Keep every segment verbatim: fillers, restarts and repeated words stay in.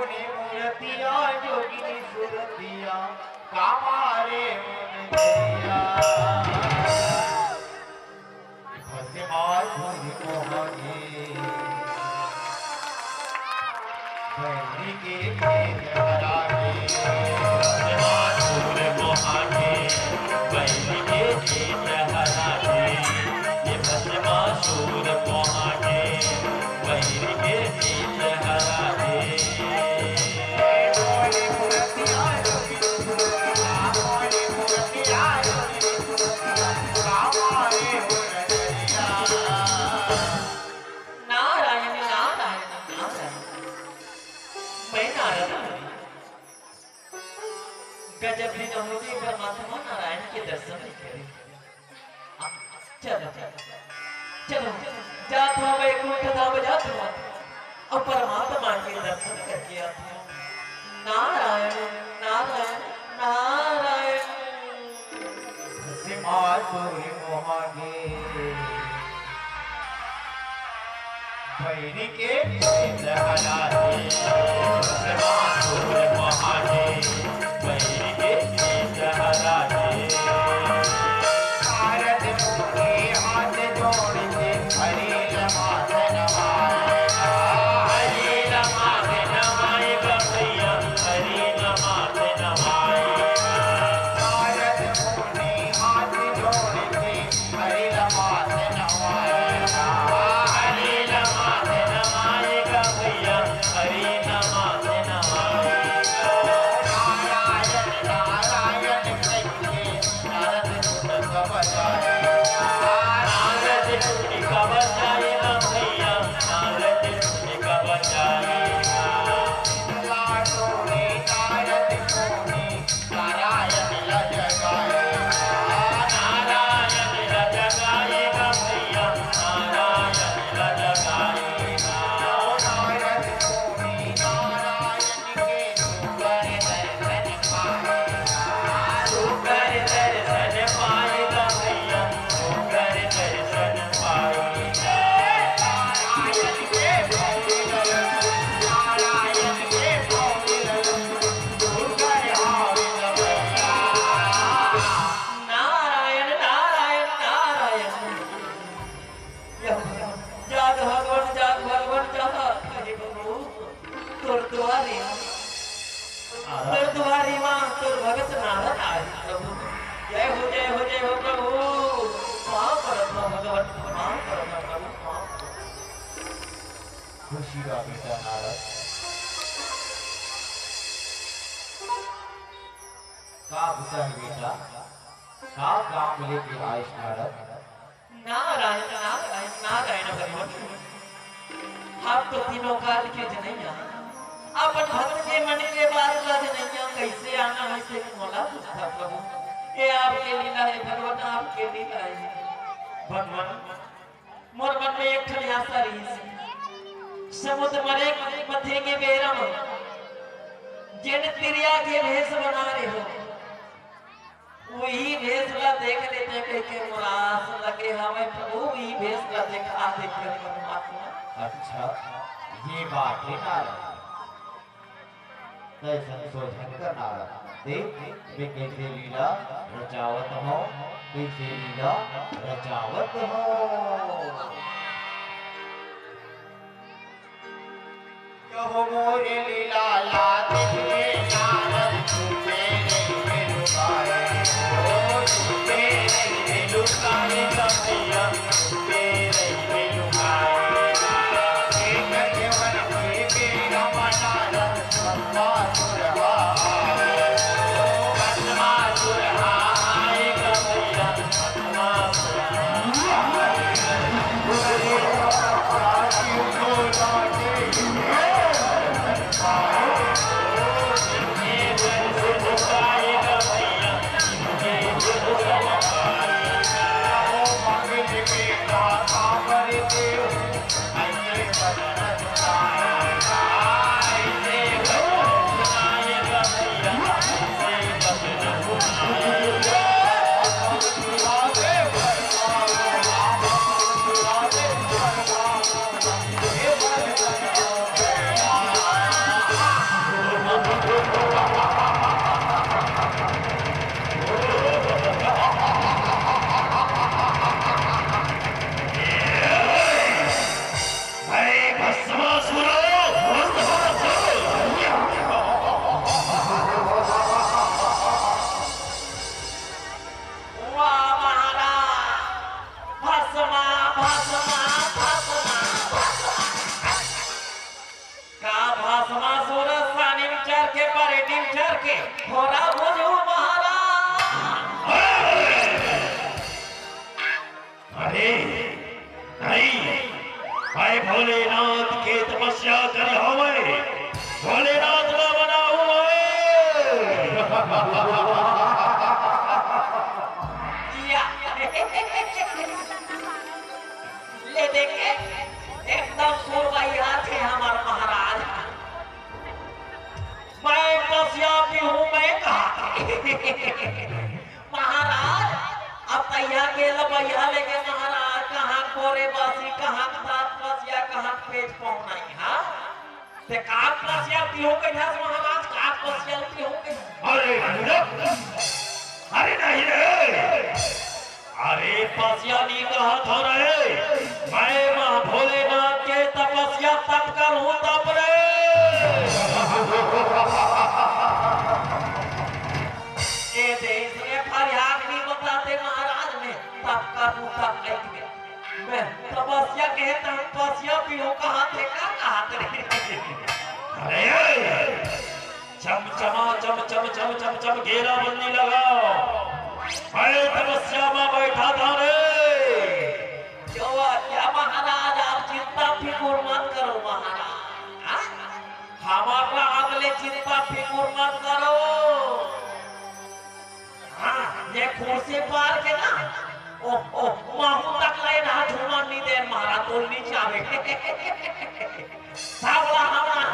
मूर्तिया जोगिनी सुरतिया, कामारे मुनतिया। भस्मा धूल मोहनी, बैरी के खेत हरा गे। भस्मा धूल मोहनी, बैरी के खेत हरा गे। ये भस्मा धूल मोहनी, बैरी के खेत हरा गे। नारायण, नारायण, नारायण। मैं नारद हूँ। गजब दिन होगे, परमात्मा नारायण के दर्शन नहीं करे। चलो, चलो, जात हूँ वैकुंठ धाम, जात हूँ अउ परमात्मा के दर्शन करके आत हूँ। नारायण, नारायण, नारायण। भस्मा धूल मोहनी, बैरी के खेत हरा गे। भस्मा धूल मोहनी, बैरी के खेत हरा गे। नारद मुनि हाथ जोड़ के हरि ला माथ नवाए। हरि ला माथ नवाए गा भैया, हरि ला माथ नवाए। नारद मुनि हाथ जोड़ के हरि ला माथ नवाए। हरि ला माथ नवाए गा भैया, हरि ला माथ नवाए। नारायण, नारायण कहिके नारद टुटका बजाए। नारद टुटका बजाए ना भैया, नारद टुटका बजाए ना। लाडो रे नारद मुनि नारायण ला जगाए। नारायण ला जगाए ना भैया, नारायण ला जगाए ना। नारद मुनि नारायण के सुकर दर्शन पाए। सुकर दर्शन पाए गा भैया, सुकर दर्शन पाए। नारायण के भजन, नारायण के भजन, सुकर हार भैया। नारायण, नारायण, नारायण। जाग भगवान, जाग भगवान, जाग। अरे प्रभु, तोर दुआरी, तोर दुआरी माँ, तोर भगत नारद आए प्रभु। जय हो, जय हो, जय हो प्रभु। माफ करत हो भगवान, माफ करत हो प्रभु, माफ करत हो। खुशी का बेटा नारद। का बुता हे बेटा? का काम लेके आइस नारद? नारायण, नारायण, नारायण भगवान। आप तो तीनों काल के जनैया, अपन भक्त के मन के बात ला जनैया, कैसे आना हे तेन मोला बुझा प्रभु। ये आपके लीला हे भगवान, आपके लीला हे भगवान। मोर मन में एक ठन आशा रहिस, समुद्र मरे मथे के बेरा म जेन तिरिया के भेष बना रहे हो, वही भेष ला देख लेते कहिके मोर आस लगे हवय प्रभु, वही भेष ला देखा देते परमात्मा। अच्छा, ये बात हे नारद। तैसन सोझन का नारद, देख मैं कैसे लीला रचावत हूँ, कैसे लीला रचावत हूँ। कहो मोर लीला ला देखिए नारद, छुपे रहिबे लुकाए। ओ छुपे रहिबे लुकाए कन्हैया, छुपे रहिबे लुकाए। एक केवल कोई बेरा नारद, भस्मासुर हा आए। ओ भस्मासुर हा आए कन्हैया, भस्मासुर हा आए। थोड़ा बुझू महाराज। अरे नहीं, मैं भोलेनाथ के तपस्या करे हवं, भोलेनाथ ला मनाहूं मैं। या। ले देखे, एकदम सुरवैया थे हमर महाराज। मैं पसिया पीहूं, मैं कहा। महाराज, अब तैया गेल बइहा लेके महाराज, कहाँ कोरे बासी, कहाँ सात पसिया, कहाँ पेज पहुनाई, हाँ? ते काक पसिया पीहूं कहिथस महाराज, काक पसिया पीहूं कहिथस। अरे मूर्ख! अरे नहीं रे, अरे पसिया नी कहत हो रे, मैं माँ भोलेनाथ के तपस्या तप करहूं तप रे। ए देश में फरियाद नी बताते महाराज में तप करहूं तप कहिके। मैं तपस्या कहे त हम पसिया पीहूं कहत हे का कहत रे। अरे चमचमा चम चम चम चम चम घेराबंदी लगाओ। मैं तपस्या में बैठा था रे। जो क्या महाराज, आप चिंता फिकुर मत करो महाराज, हाँ? हमारा अगले चिंता फिकुर मत करो। हाँ, ये कुर्सी पार के ना, ओ, ओ, महूं तक ले ना झूमन नी दे महाराज, तो नीचे आवे। सावला हमारा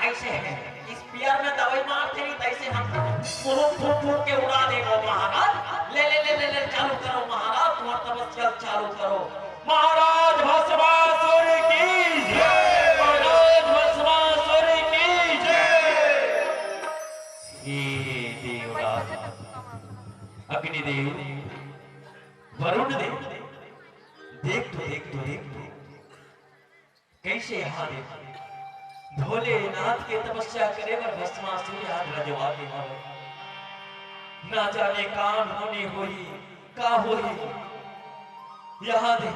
ऐसे है, इस पियर में दवाई मारते नहीं, तैसे हम मुंह फूक फूक के उड़ा देबो महाराज। ले, ले, ले, ले, ले, चालू करो महाराज, तुम्हारा तपस्या चालू करो। महाराज भस्मासुर की जय, महाराज भस्मासुर की जय। हे देवराज, अग्निदेव, वरुण देव, देख तो, देख तो, देख तो, कइसे यहाँ देख, भोलेनाथ के तपस्या करे बर भस्मासुर यहाँ रजवा के हवे। ना जाने कान होने होही, का होही। यहाँ दे,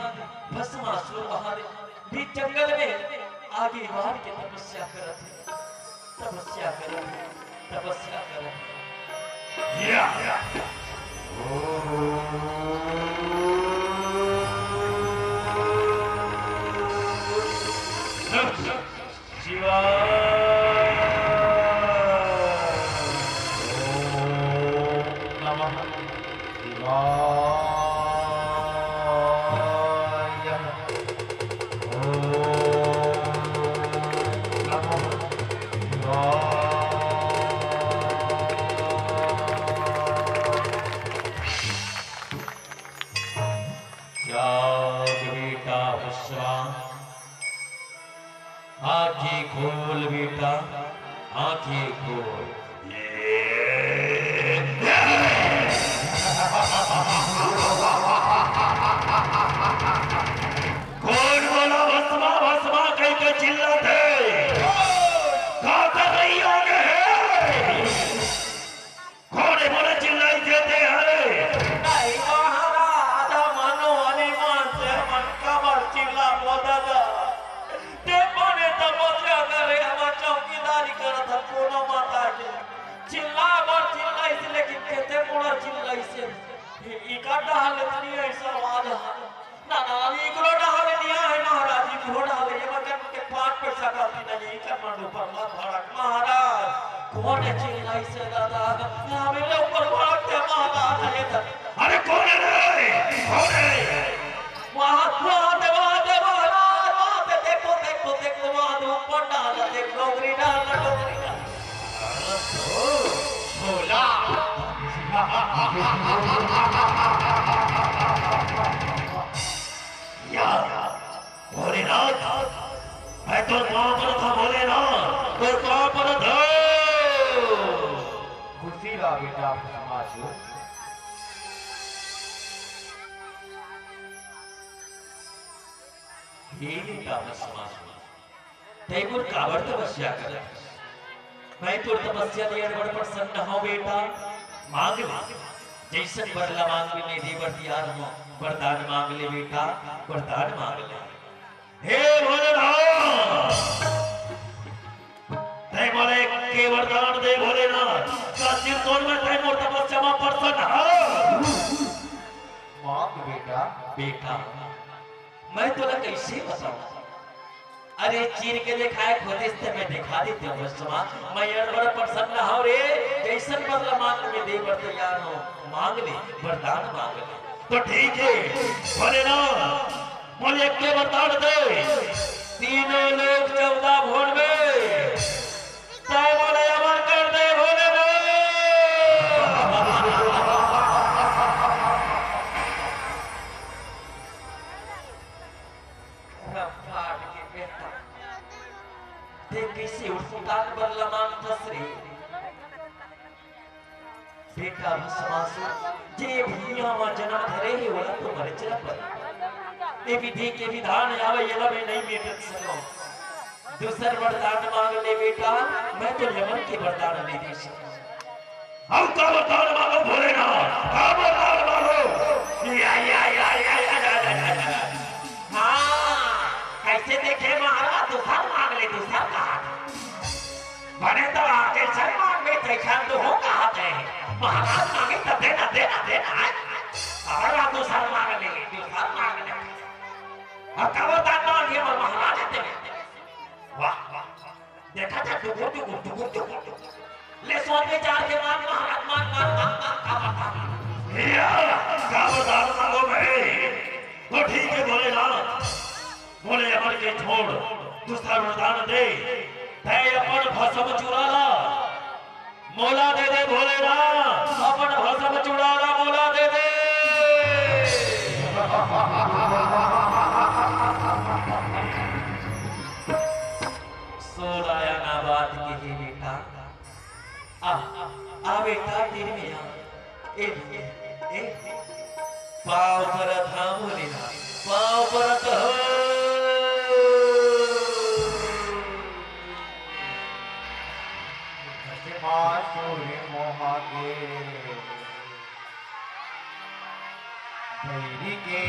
भस्मासुर वहाँ दे, भी जंगल में आगी बार के तपस्या करत हे, तपस्या करत हे, तपस्या करत हे। या, या। शिवाय। ओम नमः शिवाय। ओम नमः शिवाय। जाग बेटा भस्मा, आंखें खोल बेटा, आंखें खोल। कोन बोला भस्मा भस्मा कहिके चिल्लाथे? का कर रही आगे है? कोन बोला चिल्लाई देते हरे? नहीं महाराज, मनो हनुमान से मन काबर चिल्लाबो दादा। ते बने तपस्या करे, हमर चौकीदारी करत हन, कोनो माता के चिल्ला बर चिल्लाइस, लेकिन केते मोला चिल्लाइस। इकर डहर ले नहीं ऐसा आवाज है। ना, ना, इकरो डहर ले नहीं आए महाराज, इकरो डहर ले ये बचन के पाँच पैसा का भी नहीं, इकर मन ऊपर मत भड़क महाराज। कोन चिल्लाइस दादा? ना, मेरे ऊपर भड़क दे महाराज, ये तो अरे कोन है रे? कोन है? वहाँ, वहाँ दे, वहाँ दे, महाराज, वहाँ दे, देखो, देखो, देखो, वहाँ दे, ऊपर डाल, देख, डोंगरी डाल, डोंगरी डाल। अरे तो, भोला। या, भोलेनाथ, मैं तोर पाँव परत हँव भोलेनाथ, तोर पाँव परत हँव। खुशी रह बेटा, खुशी रह। हे बेटा भस्मासुर, तैं मोर काबर तपस्या करत हस? मैं तोर तपस्या ले अड़बड़ प्रसन्न हँव बेटा। मांग ले, जइसन बर ला मांगबे, मैं दे बर तियार हँव। वरदान मांग ले बेटा, वरदान मांग ले। हे भोलेनाथ, तैं मोला एक के वरदान दे भोलेनाथ, का सिर तोर में तय मोर तपस्या में प्रसन्न हा। मांग बेटा। बेटा, मैं तोला कैसे बताऊं? अरे, चीर के दिखाए होतिस ते मैं दिखा देते हूँ भस्मा। मैं अड़बड़ प्रसन्न हूँ रे, जैसन बदला मांग में दे बर तैयार हूँ। मांग ले, वरदान मांग ले। तो ठीक है भोलेनाथ, मोला एक के वरदान दे, तीनों लोक चौदह भुवन में तय मोला अमर कर दे भोलेनाथ। रफ्तार के बेटा, ते कैसे उठतान बर लमान फस रे? बेटा भस्मासुर, जे भुइयां म जन्म धरे हे, ओला तो मरेच ल परे। ए विधि के विधान आवे, एला मैं नहीं मेटत सकंव। दूसर वरदान मांग ले बेटा, मैं तो यमन के वरदान नहीं दे सकंव। हम का वरदान मांगो भोलेनाथ, का वरदान मांगो? या, या, या। हाँ, कैसे देखे महाराज, दूसर मांग ले, दूसर कहा। बने तो आके सर मांग ले, जैसा तो हो कहा थे। महाराज मांगे तो देना, देना, देना है। अगर आप दूसर मांग ले, दूसर मांग ले। अब का वरदान मांगे, मोर महाराज देवे। वाह, वाह, वाह। देखा था, टुकुर, टुकुर, टुकुर, टुकुर, टुकुर। ले सोच विचार के मांग, महाराज, मांग, मांग, मांग, मांग, का बता? या, का बता, मांगो भाई। तो ठीक है, भोलेनाथ, मोला अमर के छोड़, दूसरा वरदान दे। तय अपन भस्म चूड़ा ला, मोला दे दे भोलेनाथ, अपन भस्म चूड़ा ला, मोला दे दे। सोलाया ना बात के हे बेटा। आ, आ बेटा, तीर में आ। ए, ए, ए, पाँव परत हंव भोलेनाथ, पाँव परत हंव। भस्मासुर मोहा के भैरी के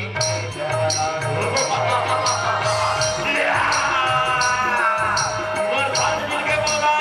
वरदान मिल के बोला।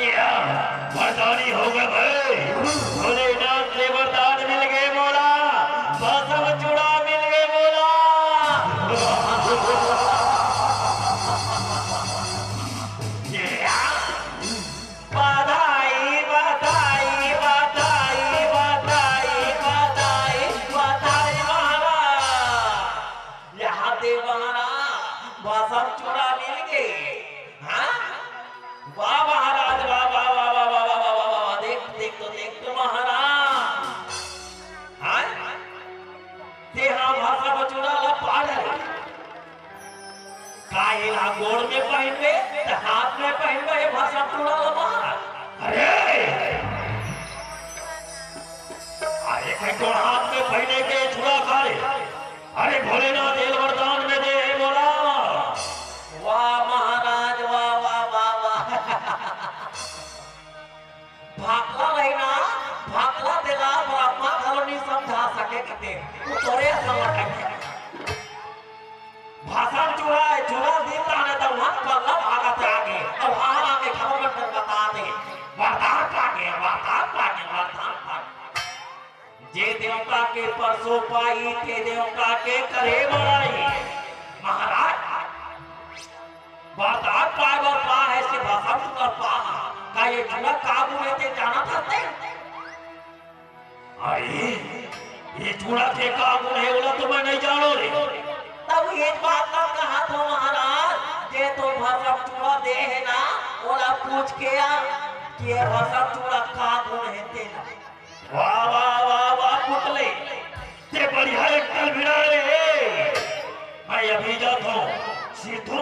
या, वरदानी हो गए भाई। भोलेनाथ से वरदान मिल गए मोला, भस्म चूड़ा मिल गए मोला। या, बधाई, बधाई, बधाई, बधाई, बधाई, बधाई महाराज। यहाँ दे महाराज, भस्म चूड़ा मिल गए। हाँ? वाह महाराज, वाह, वाह, वाह। देख, देख तो, देख तो महाराज। हाँ? ते हा भस्म चूड़ा ला पा डरे। का एला गोड़ में पहिनबे, त हाथ में पहिनबे, ये भस्म चूड़ा ला महाराज। अरे! अरे, कई गोड़ हाथ में पहिने के चूड़ा का रे? अरे भोलेनाथ, एला वरदान में दे हे मोला। वाह महाराज, वाह, वाह, वाह, वाह। भाखला रही ना, भाखला तेला ब्रह्मा घलो नहीं समझा सके कते। वो तोरे असन लटक गया। भस्म चूड़ा हे, चूड़ा दिन ताने तो वहाँ पल्ला भागत आगे। अब वहाँ आगे खबर कर बता दे। वरदान पागे, वरदान पागे, वरदान पागे। जे देवता के परसो पाई, ते देवता के करे बड़ाई। महाराज, वरदान पाए बर पा हे, से भस्म कर पा। ये चूड़ा का गुण हे ते जानत हस ते? अरे, ये चूड़ा के का गुण हे, ओला तो मैं नहीं जानो रे। तब ये बात ना कहा था महाराज, जे तो भसम चूड़ा दे हे ना, ओला पूछ के आ कि ये भसम चूड़ा का गुण हे तेला। वाह, वाह, वाह, वाह, पुतले। ते बढ़िया एक्टर भिड़ा रे। मैं अभी जात हूँ। सिद्धू,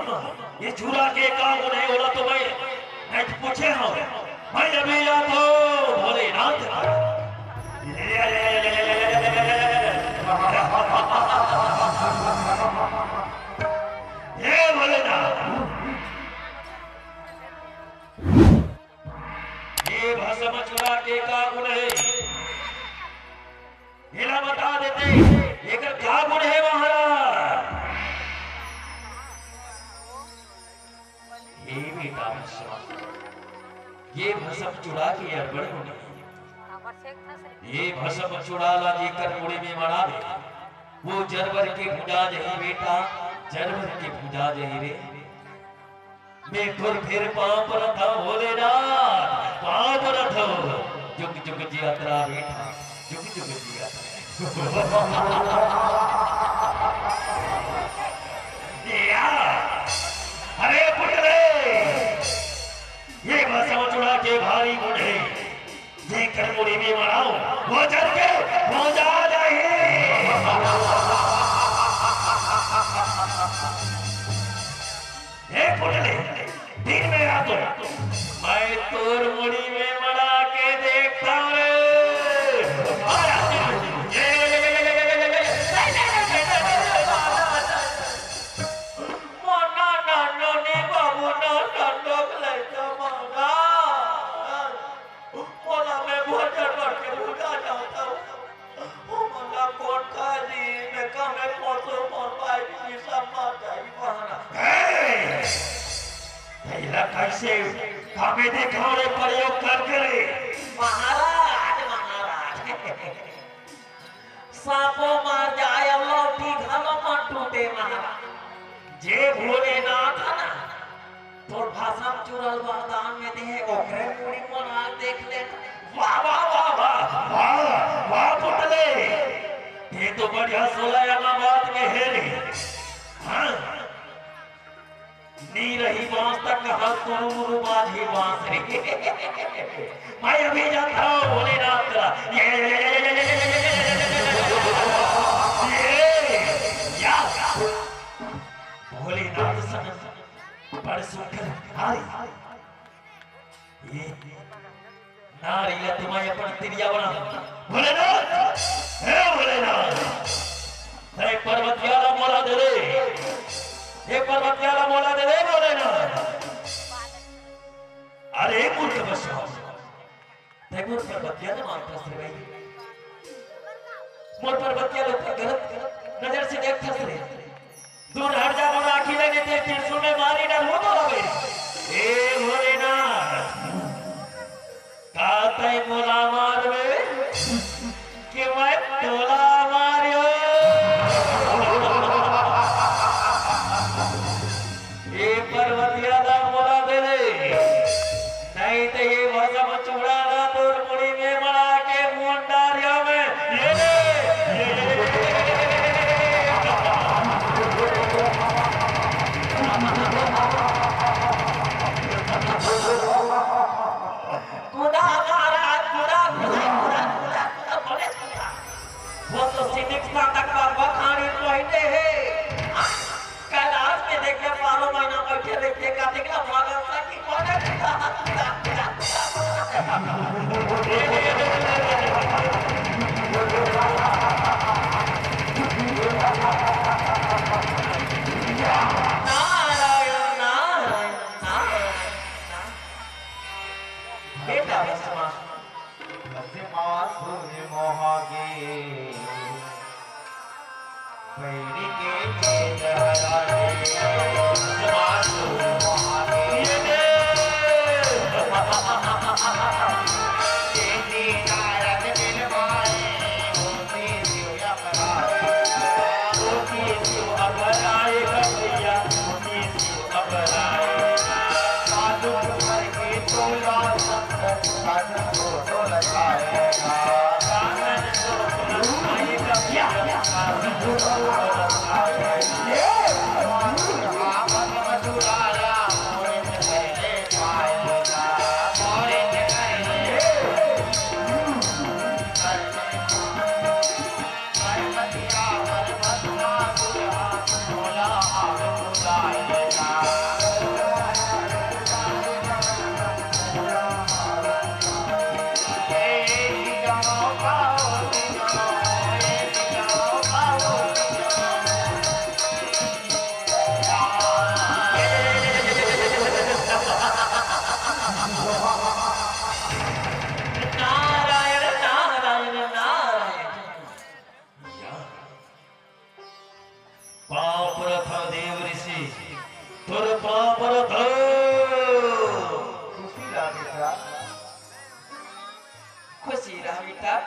ये चूड़ा के का गुण हे, ओला तो मैं, मैं तो पूछे हूँ। मैं अभी जात हूँ, भोलेनाथ। हे भोलेनाथ। ये भसम चूड़ा के का गुण हे? एला बता देते, एकर का गुण हे महाराज? हे बेटा भसम, ये भसम चूड़ा के अड़बड़ गुण हे। ये भसम चूड़ा ला जेकर मुड़ी में मड़ाबे, वो जरवर के भुंजा जही बेटा, जरवर के भुंजा जही रे। मैं तोर फेर पाँव परत हँव भोलेनाथ, पाँव परत हँव। जुग जुग जियत रह बेटा, जुग जुग जियत रह। या, अरे पुतले, ये भसम चूड़ा के भारी गुण हे। जेकर मुड़ी में मड़ाहूँ, वो जर के भुंजा जाही। हे पुतले, दिन में आ तो मैं तोर मुड़ी में मड़ा के देखता हूँ रे। मना ना, नोनी बाबू ना, ना, डोक ले तो मना। मोला मैं भोजन करके भुला जाता हूँ। ओ मोला कौन खाली में कमे पोसो मोर भाई की सब माता ही बहना। हे! तेरा कैसे कमे देखा रे प्रयोग करके रे? महाराज, महाराज। साँपो मर जाय अउ लौठी घलो मत टूटे महाराज। जे भोलेनाथ हे ना, तोर भसम चूड़ा ल वरदान में दे हे, ओकरे मुड़ी मन आज देख ले। वाह, वाह, वाह, वाह, वाह, वाह, पुतले। ये तो बढ़िया सोला आना बात के हे रे। हाँ। नी रही बांस तक कहा तुरु मुरु बाजी बांस रे। मैं अभी जाता हूँ भोलेनाथ का। ये, ये, ये, या। भोलेनाथ सन बड़ सुंदर। हाय। ये नारी ला तुम्हें अपन तिरिया बना। भोलेनाथ, हे भोलेनाथ, हे पर्वतिया ला मोला दे दे, हे पर्वतिया ला मोला दे दे भोलेनाथ। अरे मूर्ख बच्चा, तै मोर पर्वतिया ला मारथस रे भाई। मोर पर्वतिया ला ऊपर गलत नजर से देखथस रे। दूर हट जा, मोर आँखी लगे ते त्रिशूल में मारी डालहूँ तोला बे। ए भोलेनाथ, का तै मोला मारबे कि मैं तोला मारियो? ए पर्वतिया ला मोला दे दे, नहीं तो ये भसम चूड़ा ला तोर मुड़ी में मड़ा के मुंह डारिया में। ये ले, ये ले।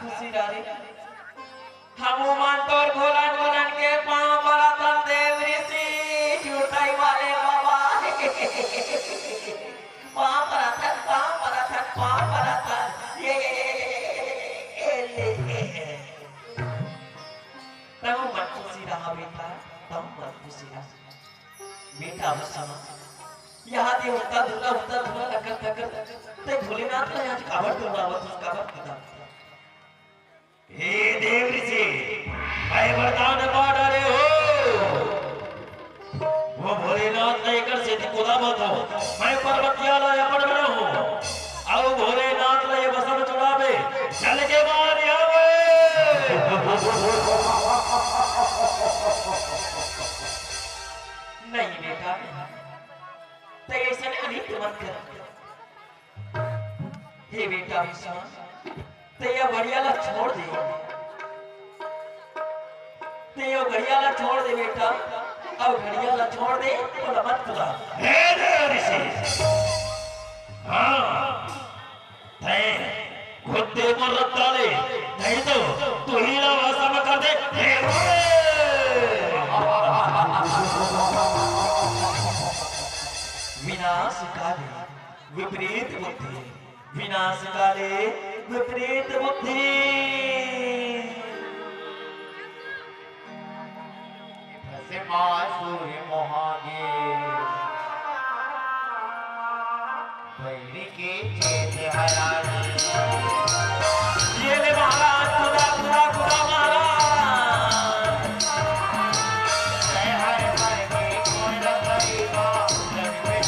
खुशी डारे। हमू मन तोर भोलन भोलन के पाँव परत हन देव ऋषि, चुटाई वाले बाबा। पाँव परत हन, पाँव परत हन, पाँव परत हन। ये, ये, ये। तहूँ मन खुशी रहा बेटा, तहूँ मन खुशी रहा। बेटा भस्म, यहाँ दे होता धुला, होता धुला, लकर, लकर, ते भोलेनाथ ला आज काबर दुलावत हस, काबर दुलावत हस? हे देव ऋषि, मैं वरदान पा डारे हों। वो भोलेनाथ ला एकर सेती बुलावत हंव। मैं पर्वतिया ला अपन बनाहूं। अउ भोलेनाथ ला ये भस्म चढ़ाबे, चल के मार आवे। नहीं बेटा, नहीं। ते अइसन अनित मत कर। हे बेटा भस्म, ते ये घड़िया ला छोड़ दे। ते ये घड़िया ला छोड़ दे बेटा, अउ घड़िया ला छोड़ दे, ओला मत बुला। हे देव ऋषि, हाँ, ते खुद दे मोर रद्दा ले, नहीं तो तुही ला भस्म कर दे। हे विनाश काले विपरीत बुद्धि, विनाश काले विपरीत बुद्धि। भस्मासुर मोहागे बैरी के चेत हरागे। ये ले महाराज, खुदा, खुदा, खुदा महाराज। जय हर हर के कोई रतई बा, जग में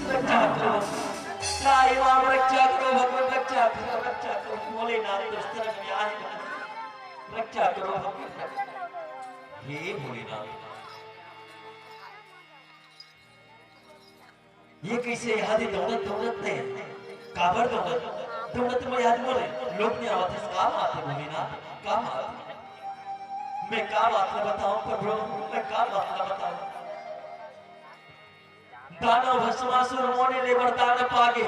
रक्षा करो। साईं बाबा रक्षा करो, भगवान रक्षा करो, रक्षा करो। भोलेनाथ तो शरण में आए, रक्षा करो भगवान। हे भोलेनाथ, ये कइसे यहाँ दे दौड़त दौड़त ते? काबर दौड़त? दौड़त मैं आज मोरे लोग में आवत हस, का बात हे भोलेनाथ? का बात हे? मैं का बात ला बतावंव प्रभु, मैं का बात ला बतावंव? दानव भस्मासुर मोने ले वरदान पागे।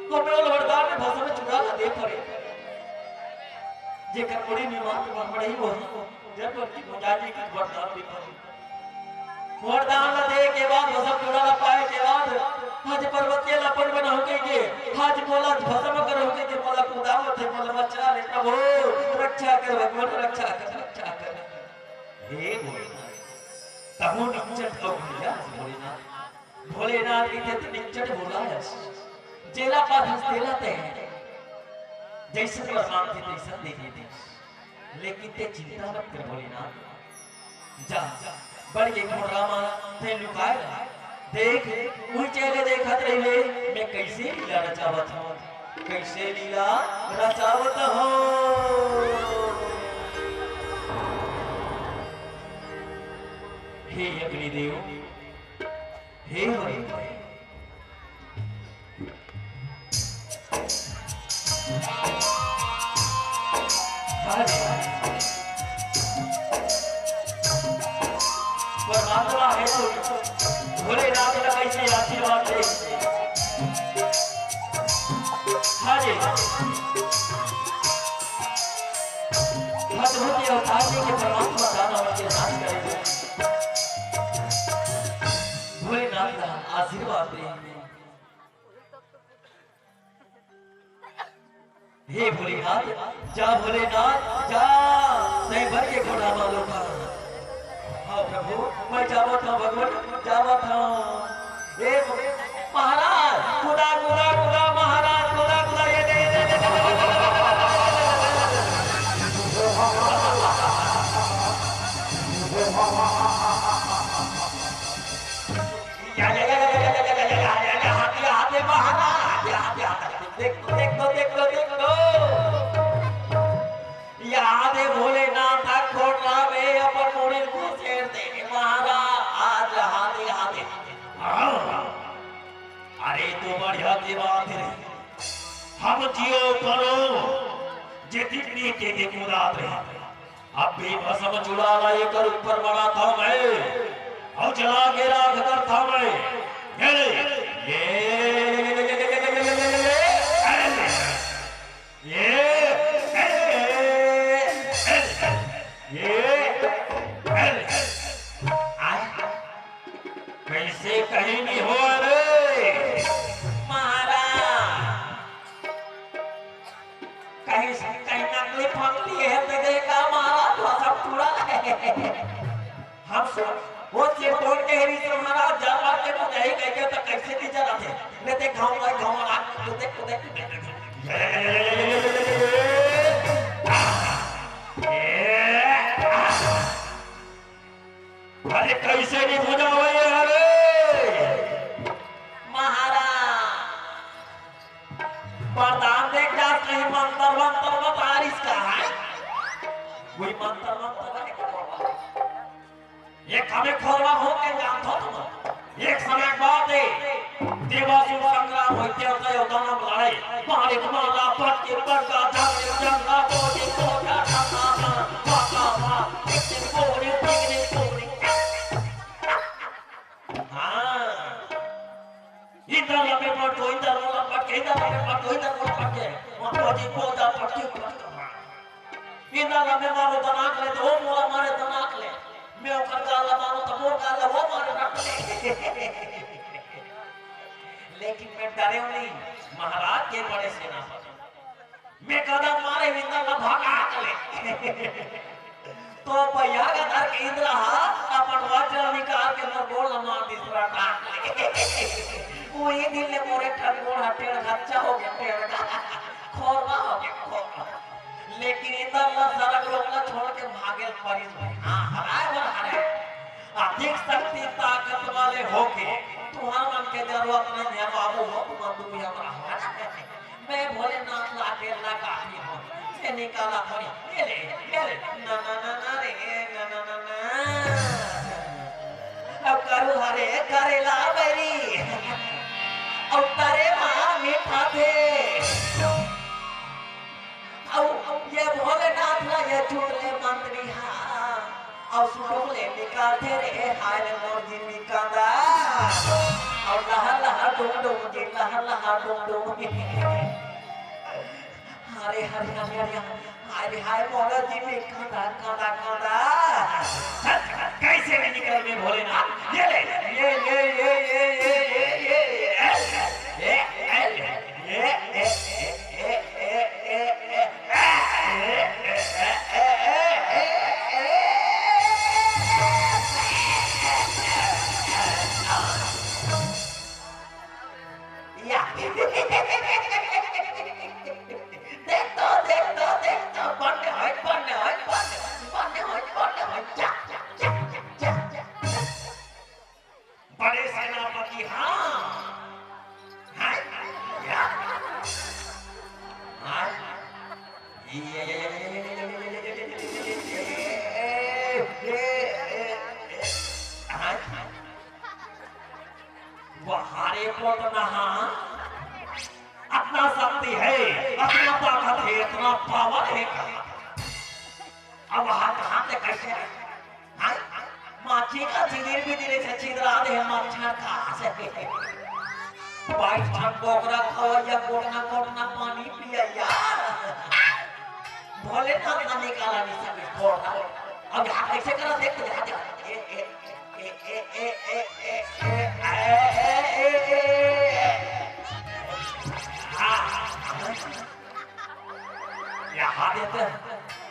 तो मैं ओला वरदान में भस्म चूड़ा ला दे परे। जेकर मुड़ी में मात बन पड़ही वही। जब बड़की भुजाजी के वरदान दे परे। वरदान ला दे के बाद, भस्म चूड़ा ला पाए के बाद, आज पर्वतिया ला अपन बनाहूं कहिके, आज मोला भस्म करहूं कहिके, मोला कुदावत हे, मोला बचा ले प्रभु, रक्षा कर भगवान, रक्षा कर, रक्षा कर। हे भोलेनाथ, तहूं निंचट अउ भैया भोलेनाथ। भोलेनाथ के ते निंचट भोला हस, जेला पाथस तेला ते, जइसन बर मांगथे तइसन दे देथे। लेकिन ते चिंता मत कर भोलेनाथ, जा, बड़ के कोठरा म ते लुकाय रह। देख, उही चेले देखत रहिबे, मैं कइसे लीला रचावत हंव, कइसे लीला रचावत हंव। हे अग्निदेव, हे हरि। हाँ जी। परमात्मा हे तो भोलेनाथ ला कइसे आशीर्वाद दे। हाँ जी। अद्भुत अवतार जी के परमात्मा दानव के नाश करे। भोलेनाथ ला आशीर्वाद दे। हे भोलेनाथ, जा भोलेनाथ, जा। नहीं भर के कोना वालों का। हाँ प्रभु, मैं जावत हूँ भगवान, जावत हूँ। ए महाराज, कुदा, कुदा, कुदा, महाराज, कुदा, कुदा, ये दे, ये दे, ये दे, ये दे, ये दे। या, या, या, हाथी, हाथी, महाराज, हाथी, हाथी, देख, देख दो, देख दो, देख दो। या दे भोलेनाथ, खोट राम, ए अपन मुड़ी को शेर दे, महाराज, हाथी, हाथी। हाँ। अरे, तो बढ़िया के बात है। हम जियो परो, जे दिखनी के भी मुराद रहे। अब भी भस्म चुड़ा ला एकर ऊपर बड़ा था मैं, और जला के राख कर था मैं। ये ले, ये, ये, ये, ये, आय, कैसे कहीं नहीं हो रे महाराज। कहीं से, कहीं नकली फकली है तो देखा महाराज, वो सब पूरा है। हम सब वो से बोल के हरी से महाराज जानवर के तो नहीं कह के तो कैसे नहीं चला थे। मैं देख गाँव में गाँव आ, तो देख, तो देख। अरे कैसे नहीं बुझावे, अरे महाराज, प्रधान देख जा, कहीं मंत्र मंत्र बता रिस का है। कोई मंत्र मंत्र है क्या? ये कभी खोरवा हो के जानथो तुम? एक समय बात है, देवासुर संग्राम होते होते उदाहरण लड़ाई, मारे मारा पटके पटका, जाने जंगा, बोले तो जा, जा, जा, जा, वा, वा, वा, एक दिन बोले, तीन दिन बोले। हाँ। इधर लपे पटको, इधर लपट के, इधर लपे पटको, इधर लपट के। वहाँ पहुँची, पहुँचा, पटकी, पटका। इधर लपे मारो, दनाक ले, तो वो मोला मारे, दनाक ले। मैं ओकर गाल ला मारो, तो मोर गाल ला वो मारे, रख ले। लेकिन मैं डरे नहीं, महाराज के बड़े सेनापति। मैं कदम मारे, इंद्र ला भगा के ले। तो भैया का धर के इंद्र हा अपन वज्र निकाल के मोर गोड़ ला मार दिस, पूरा टांग ले। वही दिन ले मोरे ठन गोड़ हा टेढ़ गच्चा हो गया, टेढ़ का खोरवा हो गया, खोरवा। लेकिन इंद्र ला सरग लोक ला छोड़ के भागे ल परिस भाई। हाँ, हराए बर हराए। अधिक शक्ति ताकत वाले होके तुहर मन के जरूरत नहीं है बाबू, हो तुम दुनिया में रहो। मैं भोलेनाथ ला अकेला काफी हूँ। ये निकाला थोड़ी, ये ले, ये ले। ना, ना, ना, ना रे, ना, ना, ना, ना। अब करू हरे करेला बैरी। अब तरे माँ मीठा थे। अब ये भोलेनाथ ला ये चुटले मंत्री हा। अउ सुटुक ले निकालथे रे, हाय रे मोर जिमी कांदा। अउ लहा लहा डुम डुम जी, लहा लहा डुम डुम। हरे हरे हरे हरे, हाय रे हाय मोर जिमी कांदा, कांदा, कांदा। कैसे नहीं निकल में भोलेनाथ? ये ले, ये, ये, ये। या। देख तो, देख तो, देख तो, बन्ने होय, बन्ने होय, बन्ने होय, बन्ने होय, बन्ने होय, जा, जा, जा। बड़े सेनापति, हाँ। हाँ? या? हाँ? ये, ये, ये, हाँ? वहारे पोतना, हाँ? अतना शक्ति है, अतना ताकत है, अतना पावर है का? अब वहाँ कहाँ से कैसे आए? हाँ? माछी का छिदिर भी दिले से छिदरा दे मच्छर खा से। बाईस ठन बोकरा खवैया कोटना कोटना पानी पियैया। भोलेनाथ ना निकाला नहीं सके, छोड़ दे। अब यहाँ कैसे करा, देख तो यहाँ देख। ए, ए, ए, ए, ए, ए, ए, ए, ए, ए, ए। हाँ। यहाँ देते हैं।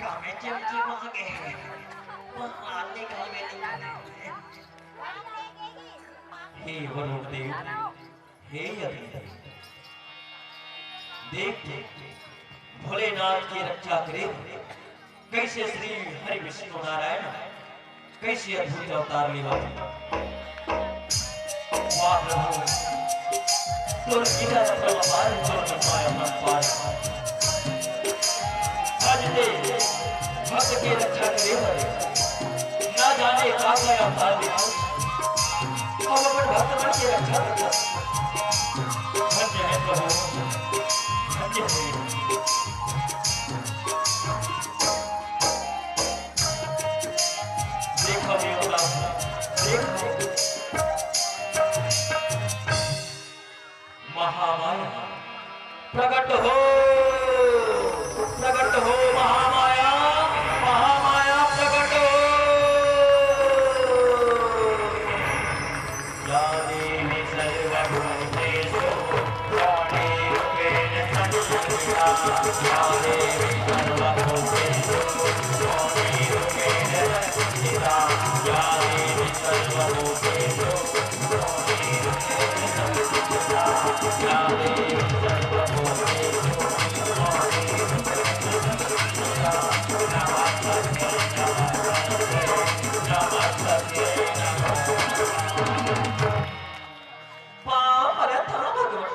कामे चमकी मांगे। महान निकल गए, निकल गए। हे वरुण देव, हे अग्नि देव, देख तो, भोलेनाथ के रक्षा करे कैसे श्री हरि विष्णु नारायण कैसे अद्भुत अवतार लेवत हे। वाह प्रभु, तोर लीला परम अपार, तोर महिमा अपरंपार। आज ते भक्त के रक्षा करे हरे, ना जाने का का अवतार लेवत। हम अपन भक्त मन के रक्षा करत हन। धन्य हे प्रभु, धन्य हे। देखो देवता, देखो। महामाया प्रकट हो, प्रकट हो महामाया, महामाया प्रकट हो। या देवी सर्वभूतेषु योनिरूपेण संस्थिता। या देवी सर्वभूतेषु योनिरूपेण संस्थिता। या देवी सर्वभूतेषु योनिरूपेण संस्थिता। या देवी सर्वभूतेषु योनिरूपेण संस्थिता। नमस्तस्यै, नमस्तस्यै, नमस्तस्यै, नमो नमः। पाँव परत हँव भगवान,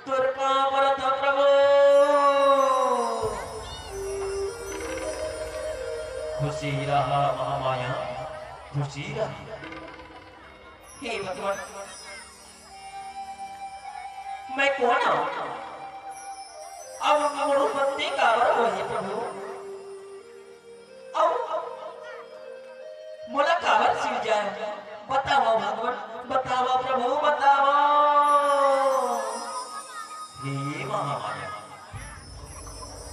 तोर पाँव परत हँव प्रभु। खुशी रहा महामाया, खुशी रहा। हे भगवान, मैं कोन हँव? अउ मोर उत्पत्ति काबर होय हे प्रभु? अउ मोला काबर सिरजाय? बतावव भगवान, बतावव प्रभु, बतावव। हे महामाया,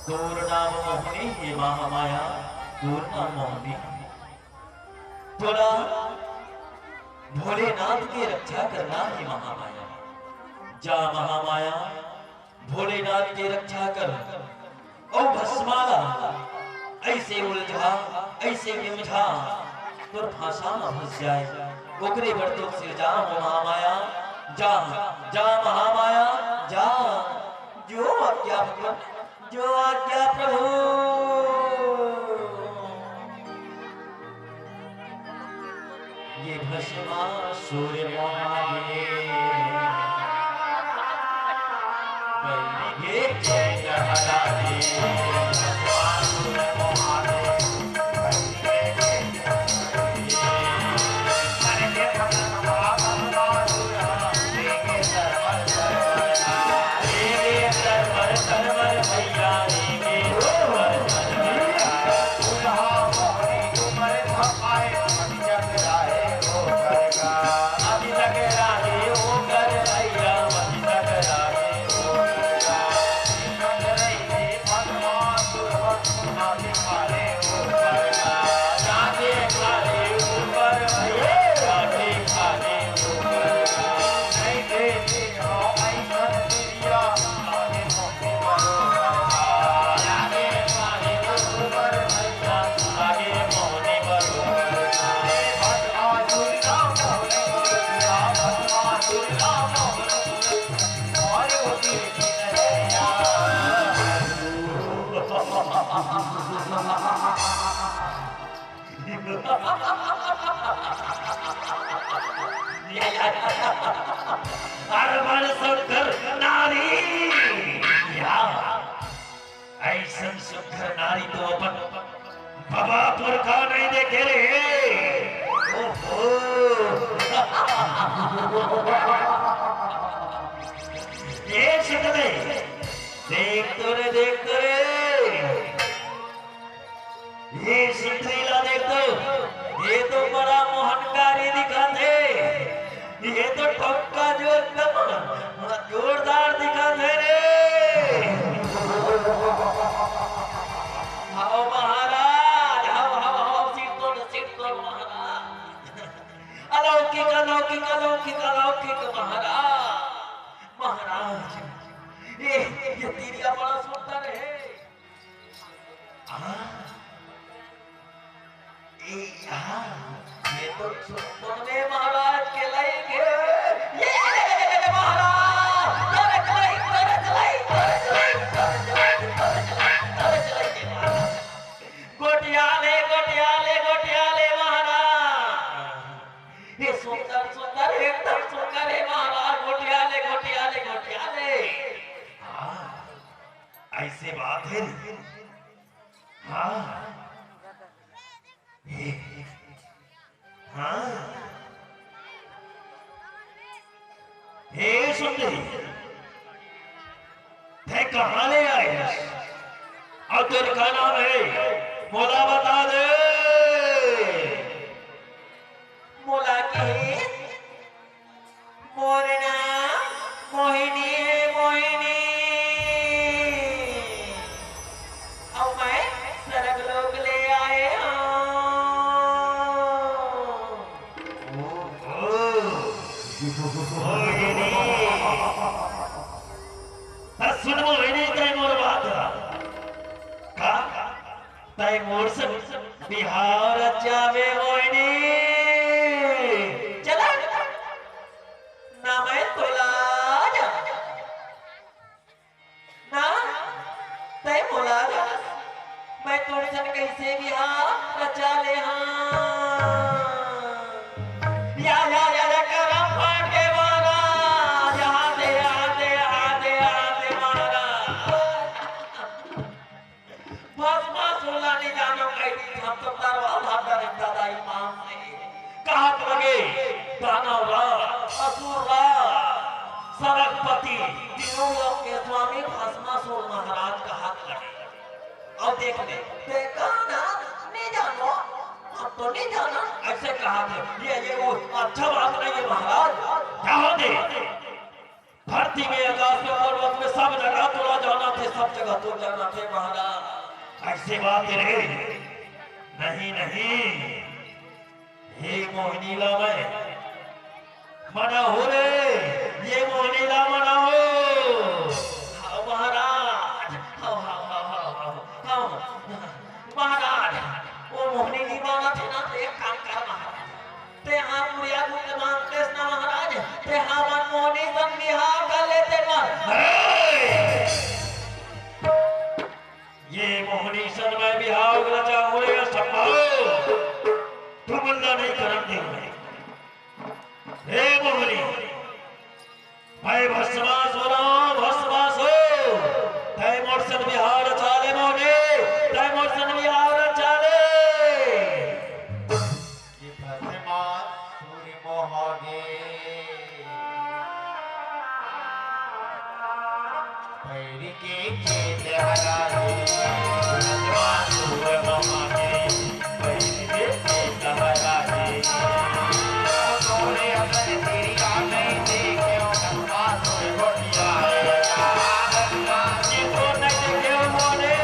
तोर नाम मोहनी हे महामाया, तोर नाम मोहनी। तोला भोलेनाथ के रक्षा करना हे महामाया। जा महामाया, भोलेनाथ के रक्षा कर। अउ भस्मा ला अइसे उलझा, अइसे उलझा, तोर फांसा म फंस जाय। ओकरे बर तो सिरजाय हँव महामाया। जा, जा महामाया, जा। जो आज्ञा भगवान, जो आज्ञा प्रभु। ये भस्मासुर मोहा दे, बलि के चैन हरा दे। भस्मासुर मोहा दे, बलि के चैन हरा दे। अरमन सुघर नारी। या, अइसन सुघर नारी तो अपन बबा पुरखा नहीं देखे रे। ओहो। ये सुन ले, देख तो रे, देख तो रे। ये सुंदरी ला देख तो, ये तो बड़ा मोहनकारी दिखत हे। ये तो ठोका जो एकदम जोरदार दिखत हे रे। हाव महाराज, हाव, हाव, हाव, सिर तोड़, सिर तोड़ महाराज। अलौकिक, अलौकिक, अलौकिक, अलौकिक महाराज, महाराज। ये, ये तिरिया बड़ा सुंदर हे। हाँ। ए, हाँ, ये तो सुनने महाराज के लायक हे। ये, ये, ये, ये, ये, महाराज, तोरे चलाई, तोरे चलाई, तोरे चलाई, तोरे चलाई, तोरे चलाई, तोरे चलाई, तोरे चलाई, महाराज। गोटियाले, गोटियाले, गोटियाले महाराज। ये सुंदर, सुंदर, एकदम सुंदर हे महाराज। गोटियाले, गोटियाले, गोटियाले। हाँ, अइसे बात हे। हाँ। हे, हाँ। हे सुंदरी, तैं कहाँ ले आए? अउ तोर का नाम हे? मोला बता दे। मोला के मोर नाम मोहिनी हे, मोहिनी। अउ मैं सरग लोक ले आए हंव। ओहो, मोहिनी। त सुन मोहिनी, तैं मोर बात ला। का? तैं मोर से बिहाव रचाबे मोहिनी। चला, ना मैं तोला जा, ना तैं मोला जा। मैं तोर सन कइसे बिहाव रचा ले हंव। या, या, या, या, करम फाट के महाराज, यहाँ दे, यहाँ दे, यहाँ दे, यहाँ दे महाराज। भस्मासुर ला नइ जानो कहि दिस, हम तो तरवा भाग डरेन दादा ईमान से। कहत लगे, दानव राज, असुर राज, सरगपति, तीनों लोक के स्वामी भस्मासुर महाराज कहत लगे। अउ देख ले, तैं कहा ना, नइ जानो, हम तो नइ जानन, अइसे कहत हे। ये, ये वो अच्छा बात नइ हे महाराज। जाहू दे। धरती में, आकाश में, पर्वत में, सब जगह तोला जानथे, सब जगह तोला जानथे महाराज। अइसे बात हे रे। नहीं, नहीं, ये मोहिनी ला मैं मनाहूं रे, ये मोहिनी ला मनाहूं। हाव महाराज, हाव, हाव, हाव, हाव, हाव। महाराज, वो मोहिनी नइ मानत हे ना, त एक काम कर महाराज, तैं हा पुरिया गुप्त मांगतेस ना महाराज, तैं हा मन मोहिनी सन बिहाव कर लेते ना। अरे! ये मोहिनी सन मैं बिहाव करना चाहूं रे, असंभव। तुमन ला नइ करन देहूं मैं। हे मोहिनी, मैं भस्मासुर हंव, भस्मासुर। तैं मोर सन बिहाव रचा ले मोहिनी, तैं मोर सन बिहाव रचा ले। ये भस्मासुर मोहिनी। पैर के खेत हरा हे, भस्मासुर मोहिनी। पैर के खेत हरा हे। तोरे असन तिरिया नइ देखेंव, भस्मासुर गोठियाए। ये तो नइ देखेंव मोरे।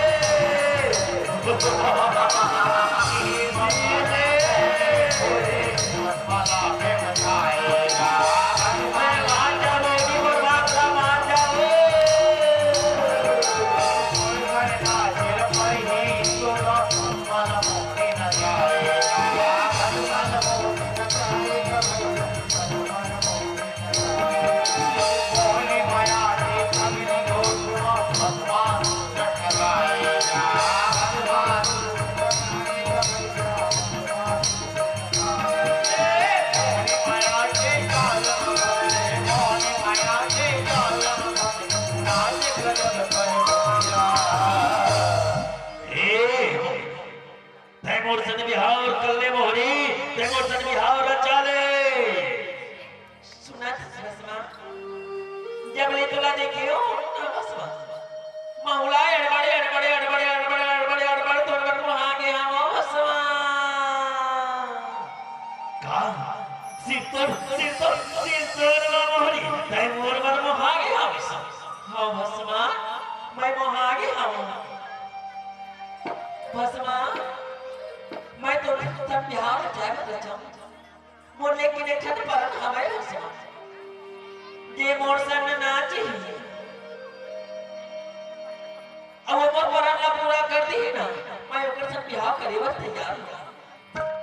जब ले तोला देखे हो ना भस्मा, महुला अड़बड़े, अड़बड़े, अड़बड़े, अड़बड़े, अड़बड़े, अड़बड़े तोर बर मोहा गे हवं भस्मा। का? सिरतोर, सिरतोर, सिरतोर ला मोहनी, तैं मोर बर मोहा गे हवस? हव भस्मा, मैं मोहा गे हवं। भस्मा, मैं तो सब बिहाव जाए बर चाहूं। मोर लेकिन एक ठन परन हवय भस्मा, जे मोर संग नाचही, अउ वो मोर परन ला पूरा कर दिही ना, मैं ओकर संग बिहाव करे बर तैयार हूं।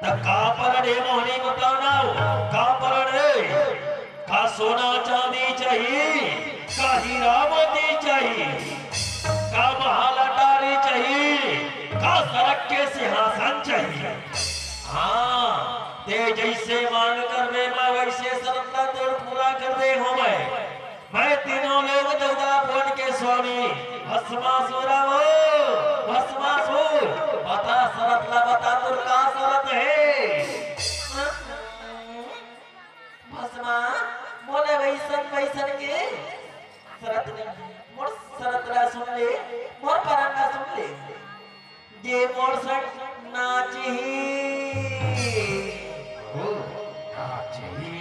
त का परन ए मोहनी, बता ना, का परन ए? का सोना चांदी चाही, का हीरा मोती चाही, का महल अटारी चाही, का सरग के सिंहासन चाही? हां, तैं जइसे मांग करबे, मैं वइसे सरत ला तोर पूरा कर दे हंव मैं। मैं तीनों लोक चौदह भुवन के स्वामी भस्मासुर हंव, भस्मासुर। बता सरत ला, बता तोर का सरत हे? भस्मा, मोला वइसन वइसन के सरत नइ हे। मोर सरत ला सुन ले, मोर परन ला सुन ले। जे मोर संग नाचही। ओ, नाचही।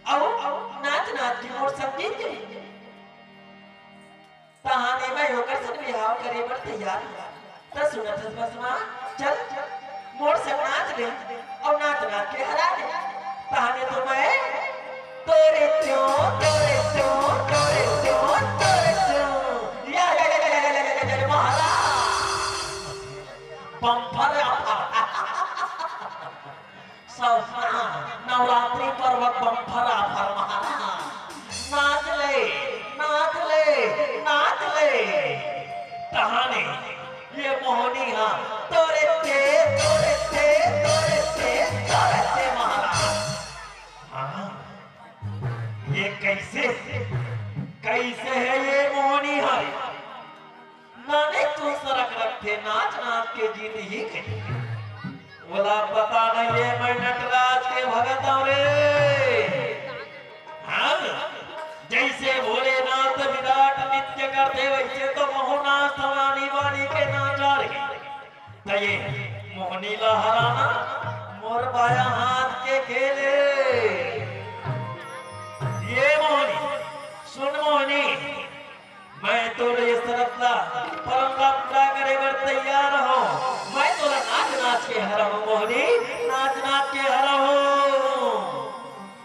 अउ, अउ, नाच नाच के मोर संग जीत जाही। तहाने मैं ओकर संग बिहाव करे बर तैयार हंव। त सुनत हस भस्मा, चल, मोर संग नाच ले, अउ नाच नाच के हरा दे। तहाने तो मैं तोरे त्यों, तोरे त्यों, तोरे त्यों, तोरे त्यों। या, या, या, महाराज। Bumper offer. सौसरा नवरात्रि पर्व बम्पर ऑफर महाराज। नाच ले, नाच ले, नाच ले। तहाने ये मोहनी हा तोरे ते, तोरे ते, तोरे ते, तोरे ते महाराज। हाँ, ये कैसे, कैसे है ये मोहनी हा? नाने तो सरग रखथे, नाच नाच के जीत ही कही। ओला पता नहीं ये मैं नटराज के भगत हंव रे। हाँ, जैसे भोलेनाथ विराट नृत्य करथे, वैसे तो महू नाचथंव रानी बानी के नाचा रे। त ये मोहनी ला हराना मोर बाया हाथ के खेल ए। ये मोहनी, सुन मोहनी, मैं तोर ये सरत ला परन ला पूरा करे बर तैयार हंव। मैं तोला नाच नाच के हराहूं मोहनी, नाच नाच के हराहूं।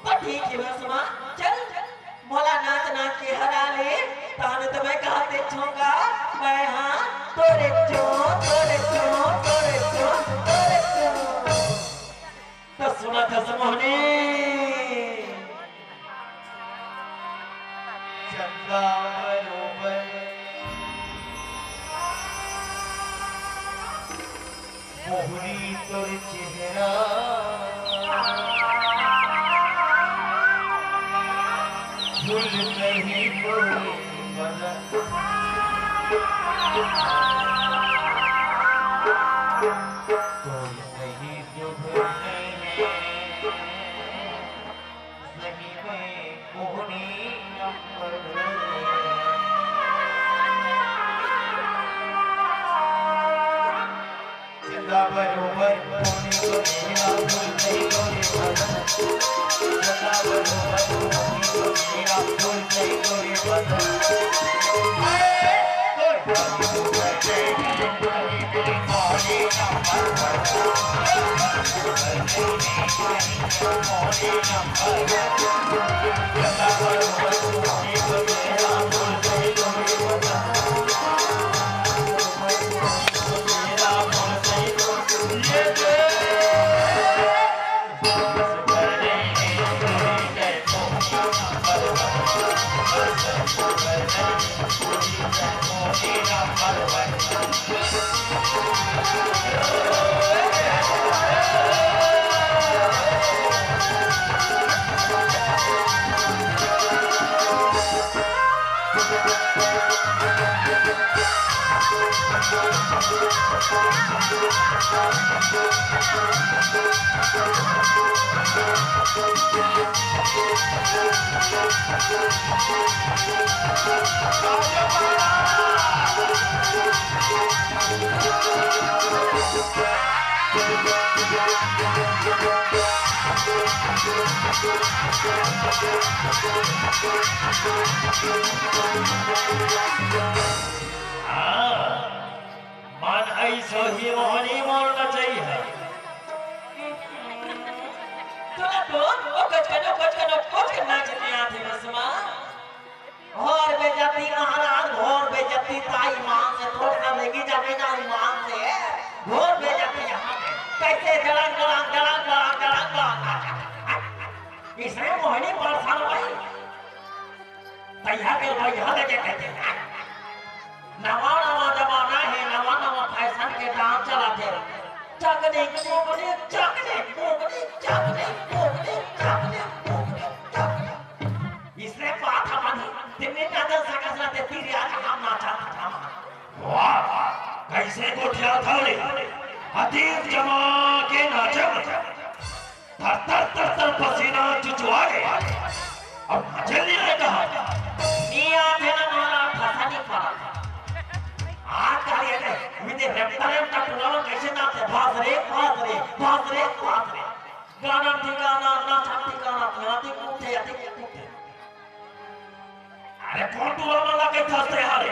त ठीक हे भस्मा, चल, मोला नाच नाच के हरा ले, तहाने तो मैं कहा दे छौंका, मैं हाँ तोरे चों, तोरे चों, तोरे चों, तोरे चों। त सुनत हस मोहनी। चंदा बरोबर मोहनी तोर चेहरा, फूल नहीं तोर बदन। कोई नहीं सुधरने में सही में मोहनी अंबर। चंदा बरोबर मोहनी को मेरा भूल नहीं तोरे बदन। चंदा बरोबर मोहनी को मेरा भूल नहीं तोरे बदन। हाँ, मन अइस होही मोहनी मोर नचई ह। तोला तो ओ कचकन, ओ कचकन, ओ कचकन नाचे नइ आथे बस मा। घोर बेइज्जती महाराज, घोर बेइज्जती। ताई मान से थोड़ा सा लेगी जाके ना ईमान से। घोर बेइज्जती यहाँ पे। कैसे जड़ाक जड़ाक जड़ाक जड़ाक जड़ाक जड़ाक नाचा। इसने मोहिनी परेशान भाई। तैया के भाई यहाँ लेके कहते हैं। नवा नवा जमाना हे, नवा नवा फैशन के डांस चलत हे। चकनी मोकनी, चकनी मोकनी, चकनी मोकनी, चकनी मोकनी, चकनी। इसने बात हमारी दिल्ली में अंदर सकस रहते तीर यार हम नाचा था हम। वाह, कैसे गोठियाथव रे? अतीत जमा के नाचा। तर तर तर तर पसीना चुचुआ गे। अब नाचे नइ आय कहा। नइ आथे ना महाराज, ठसा नइ पारा। आज काल ये दे, विदे रेपटा रेपटा टूरा मन कैसे नाचे, भास रे, भास रे, भास रे, भास रे। गाना ठिकाना, नाचा ठिकाना, यहाँ तक कूदथे, यहाँ तक कूदथे। अरे कोन टूरा मन ला कहिथस ते हरे?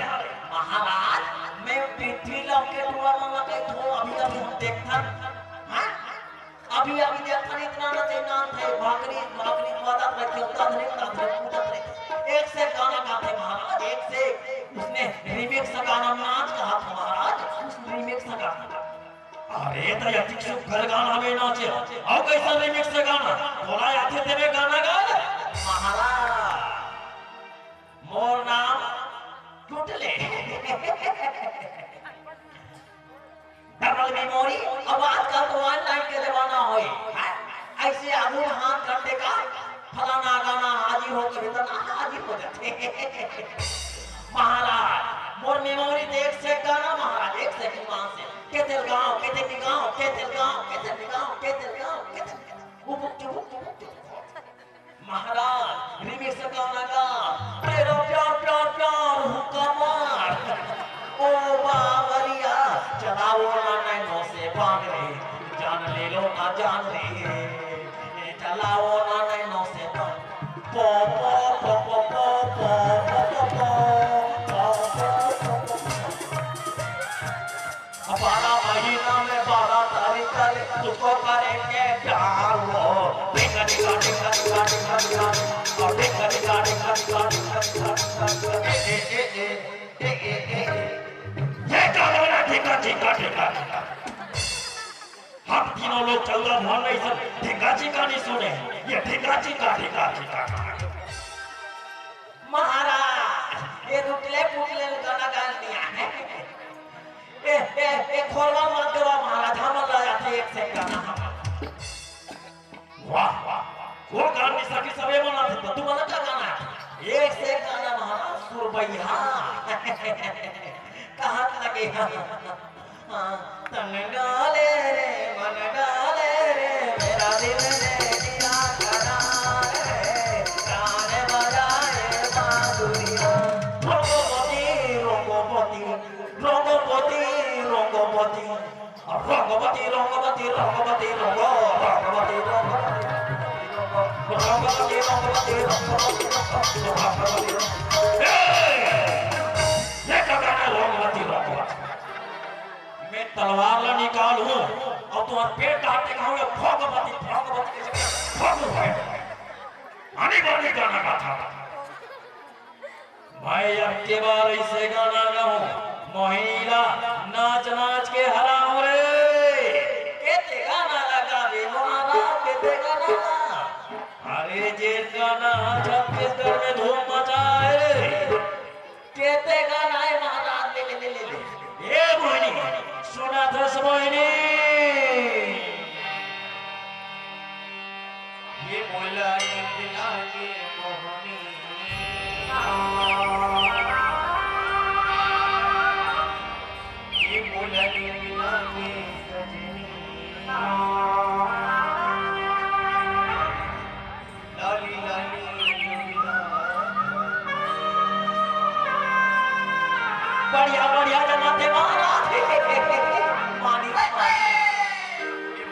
महाराज, मैं पृथ्वी लोक के टूरा मन ला कहिथों, अभी अभी हम देखथन। हाँ? अभी अभी देखथन इतना न ते नाचथे, भाकरी, भाकरी बजात रहिथे, दधरे, दधरे कूदत रहिथे। एक से एक गाना गाथे महाराज, एक से एक। उसने remix गाना नाच कहा था महाराज, उस remix गाना। अरे त अतिक सुग्घर गाना में नाचे, अउ कइसन remix गाना? तोला आथे तेने गाना गा ले। महाराज, मोर नाम टुटले। Double memory, अब आजकल तो online के जमाना होय, हैं? अइसे आगू हाथ कर दे का, फलाना गाना हाजिर हो, कभी तो ना हाजिर हो जाथे। महाराज, मोर memory त एक से एक गाना महाराज, एक से एक ईमान से। के तेल गाँव, के तेल गाँव, के तेल गाँव, के तेल गाँव, के तेल गाँव, के तेल गाँव। उबुक चुबुक चुबुक चुबुक। महाराज, remix गाना गा। तेरा प्यार, प्यार, प्यार हुक्का मार। ओ बावरिया, चलाओ ना नैनों से बाण रे, जान ले लो ना जान रे। चलाओ ना नैनों से बाण। पो, पो, पो। बारह महीना में बारह तारीख तक तुझको करेंगे प्यार वो। ढिंगा, ढिंगा, ढिंगा, ढिंगा, ढिंगा, ढिंगा, ढिंगा। और ढिंगा, ढिंगा, ढिंगा, ढिंगा, ढिंगा, ढिंगा, ढिंगा। ए, ए, ए, ए। ए, ए, ए, ए। ये क्या बोला? ढिंगा, ढिंगा, ढिंगा, ढिंगा। हम तीनों लोग चौदह भुवन में सब ढिंगा चिका नहीं सुने। ये ढिंगा चिका, ढिंगा चिका। महाराज, ये रुटले पुटले गाना गान दिया है। ए, ए, ए, खोलवा मत देवा महाराज, हम ला जाते एक से गाना हम। वाह, वाह, वाह। वो गान में सखी सबे मन आथे, तो तू मन का गाना है? एक से एक गाना महाराज, सुरबैया। कहाँ लगे? हाँ, तन डाले रे, मन डाले रे, मेरा दिल ने दिया करार रे, गाने बजाए बांसुरिया। रंगोपति, रंगोपति, रंगोपति, रंगोपति, रंगोपति, रंगोपति, रंगो, रंगोपति, रंगो, रंगोपति, रंगोपति, रंगोपति, रंगोपति, रंगोपति। ए! ये का गाना रंगोपति, रंगोपति? मैं तलवार ला निकालूं अउ तुम्हार पेट काट के कहूं, "भगवती, भगवती," कइसे भगवती। आनी बानी गाना गाथा। मैं अब के बार अइसे गाना गाहूं, मोहिनी ला नाच नाच के हराहूं रे। केते गाना ला गाबे महाराज, केते गाना ला। अरे जेन गाना छत्तीसगढ़ में धूम मचाए रे। केते गाना हे महाराज, ले, ले, ले, ले, ले। ए मोहिनी, सुनथस मोहिनी? ये मोला नींद लागे मोहिनी। ये मोला नींद लागे सजनी। बढ़िया, बढ़िया जमाते महाराज। पानी, पानी।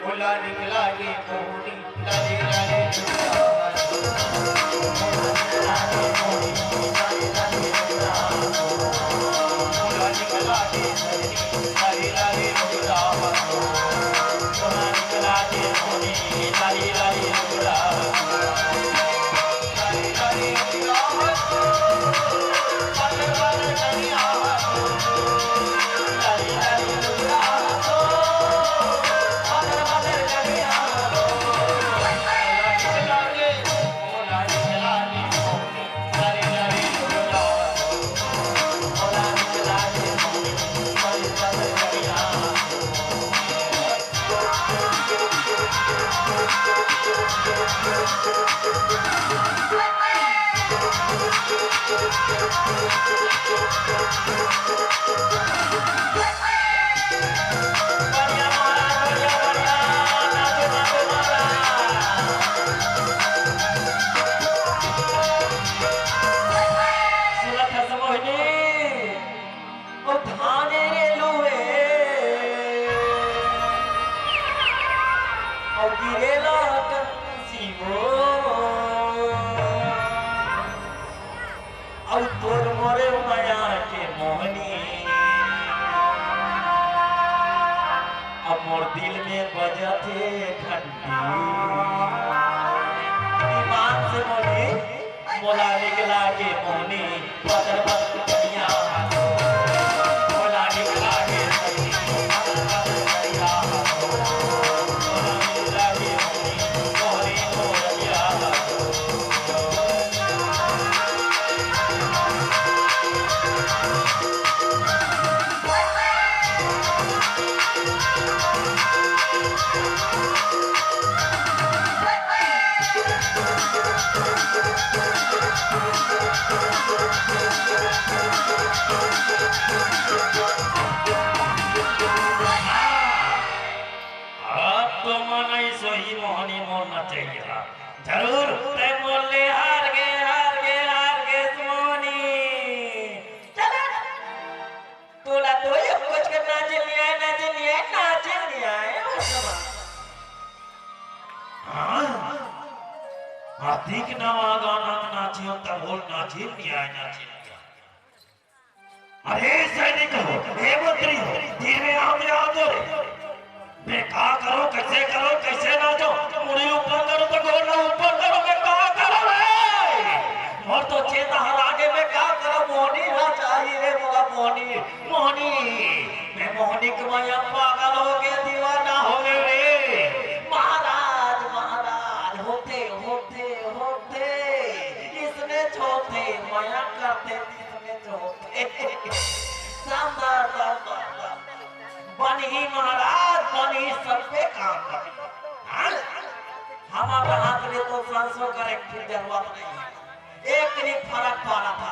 भोला निकला के मोहनी, लाली, लाली, सुनत हस मोहिनी, ओ धाने रे लुए, अउ गिरेला कंसी वो, अउ तोर मोरे मया के मोहनी, अब मोर दिल में बजथे घंटी। ईमान से बोली, मोला निकला के मोहनी, बदर बदर करिया। मोला निकला के मोहनी, बदर बदर करिया। मोला निकला के मोहनी, मोहनी मोर पिया। अब तो मनई सोही मोहनी मोर नचइया। जरूर तैं मोर ले हार गे, हार गे, हार गे मोहनी। चल। तोला तो ये कुछ के नाचे नइ आय, नाचे नइ आय, नाचे नइ आय, ओ समा। हाँ, अतिक नवा गाना में नाचियो, तब बोल नाचे नइ आय, नाचे नइ आय। अरे सैनिक हो, हे मंत्री हो, धीरे आओ, धीरे आओ तो रे। मैं का करो, कैसे करो, कैसे नाचो? मुड़ी ऊपर करो तो गोड़ ला ऊपर करो, मैं का करो रे? मोर तो चेता हर आगे, मैं का करो? मोहनी ला चाही रे मोला, मोहनी, मोहनी। मैं मोहनी के मया पागल हो गया, दीवाना हो गया रे। महाराज, महाराज, होते, होते, होते, इसने छोते, मया करते, इसने छोते। शानदार, शानदार, शानदार। बनही महाराज, बनही, सब पे काम बनही। हाँ? हमर हाथ ले तो सरसों करे के जरूरत नहीं है। एक कनी फरक पड़त हे।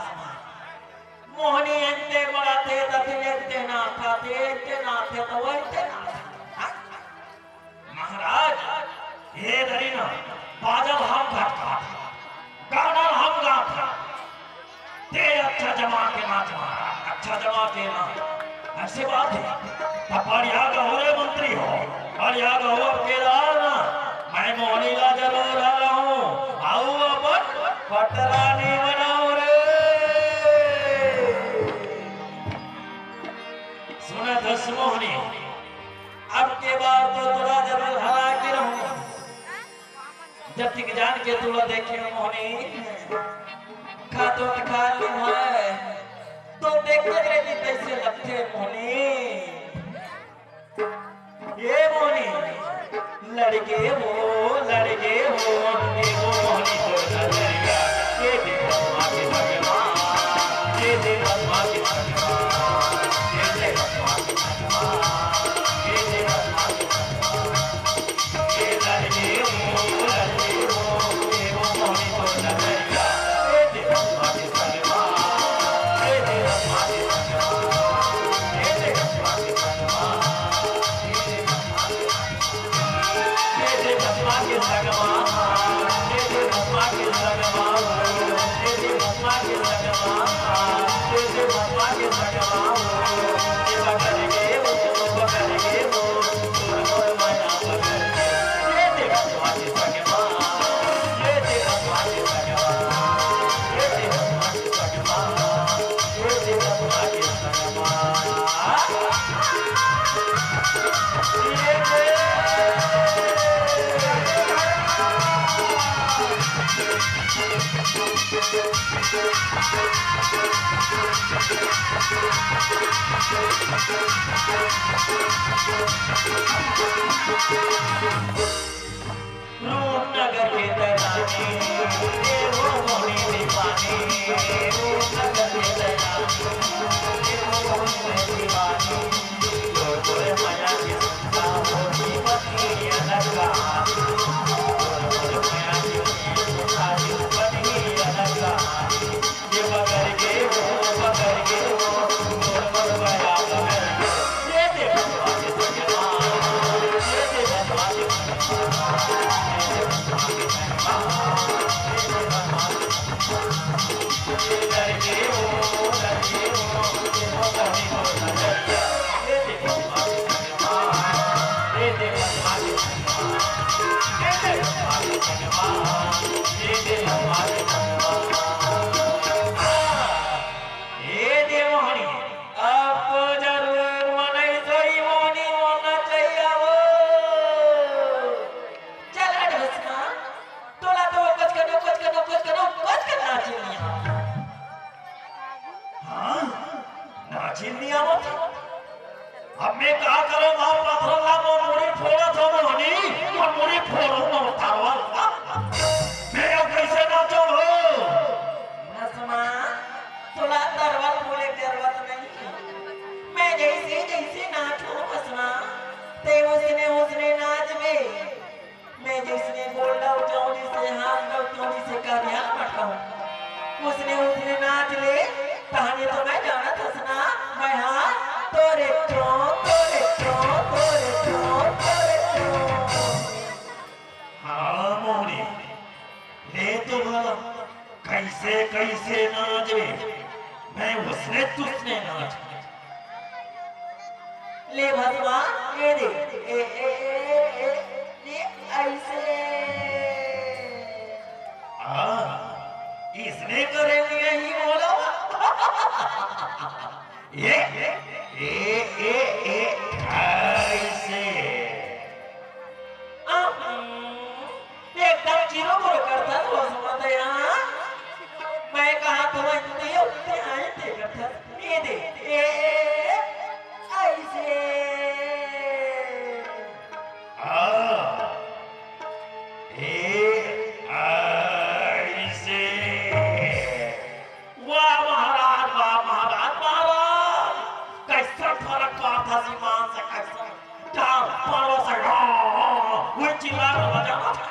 मोहनी एते बड़ा थे, दतिन एते ना था, ते एते ना थे, तो वैते ना था। हाँ? महाराज, ये दरी ना, बाजा हम भटका था, गाना हम गा था। ते अच्छा जमा के नाच महाराज, अच्छा जमा के नाच। ऐसे बात है, तब बढ़िया गहो रे मंत्री हो, बढ़िया गहो अब के दार ना, मैं मोहनी ला जरूर आ रहा हूँ, आओ अपन पटरानी बनाओ रे। सुनत हस मोहनी, अब के बार तो तोला जरूर हरा के रहूं। जतिक जान के तोला देखे मोहनी, खातो त खा लूं है, तो देखे रे कि कैसे लगथे मोहनी। ए मोहनी, लड़के हो, लड़के हो, ए वो मोहनी तो लड़का, ये दे बसमा के भगवान, ये दे बसमा के भगवान, ये दे बसमा के भगवान, ये दे बसमा के भगवान। रूपनगर के तरानी, ए हो मोरी दीवानी, रूपनगर के तरानी, ए हो मोरी दीवानी, तोर तोर माया के संसा होही बनी अलग कहानी, तोर तोर माया के संसा होही बनी अलग कहानी। ये पकड़ के वो, पकड़ के वो, मोर मोर बया पकड़ के। ये दे भगवा के संगवा, ये दे भगवा के संगवा, ये दे भगवा के संगवा, ये दे भगवा के संगवा। ये लड़के वो, लड़के वो, ये वो कभी को नजरिया। ये दे भगवा के संगवा, ये दे भगवा के संगवा। ए दे मोहनी, अब तो जरूर मनई सोई मोहनी होना चाहिए वो। चल हट भस्मा, तोला तो कुछ करो, कुछ करो, कुछ करो, कुछ करना चाहिए। हाँ? नाचिन नइ आवत। अब मैं का करंव, वहाँ पथरा ला मोर मुड़ी फोड़त हो मोहनी, मोर मुड़ी फोड़ो मोर तारवा ला। मैं अब कैसे नाचो हो? भस्मा, तोला तारवा फोड़े के जरूरत नहीं। मैं जैसे जैसे नाचो भस्मा, ते उसने उसने नाच बे। मैं जैसने गोड़ लउटाऊं, जैसे हाथ लउटाऊं, जैसे करिया मटकाऊं, उसने, उसने नाच ले, तहने तो मैं जानत हस ना, मैं हाँ तोरे चो, तोरे चो, तोरे चो, तोरे चो। हाँ मोहनी, ले तो भला, कैसे कैसे नाच रे, मैं उसने तुसने नाच। ले भस्मा, ये दे, ए, ए, ए, ए, ले ऐसे। हाँ, इसने करे नहीं बोला। ये, ए, ए, ए, ऐसे। अहं, एकदम जीरो बोरो करता तो सुमत यहाँ। मैं कहा तो वही ते उठते आए ते करता। ये दे, ए, ऐसे। हाँ। ए, ऐसे। वाह महाराज, वाह महाराज, महाराज। कैसन फरक बात है सीमान से, कैसन डाल, पालो से, हाँ, हाँ, हाँ, वो चिल्ला के बजाना था।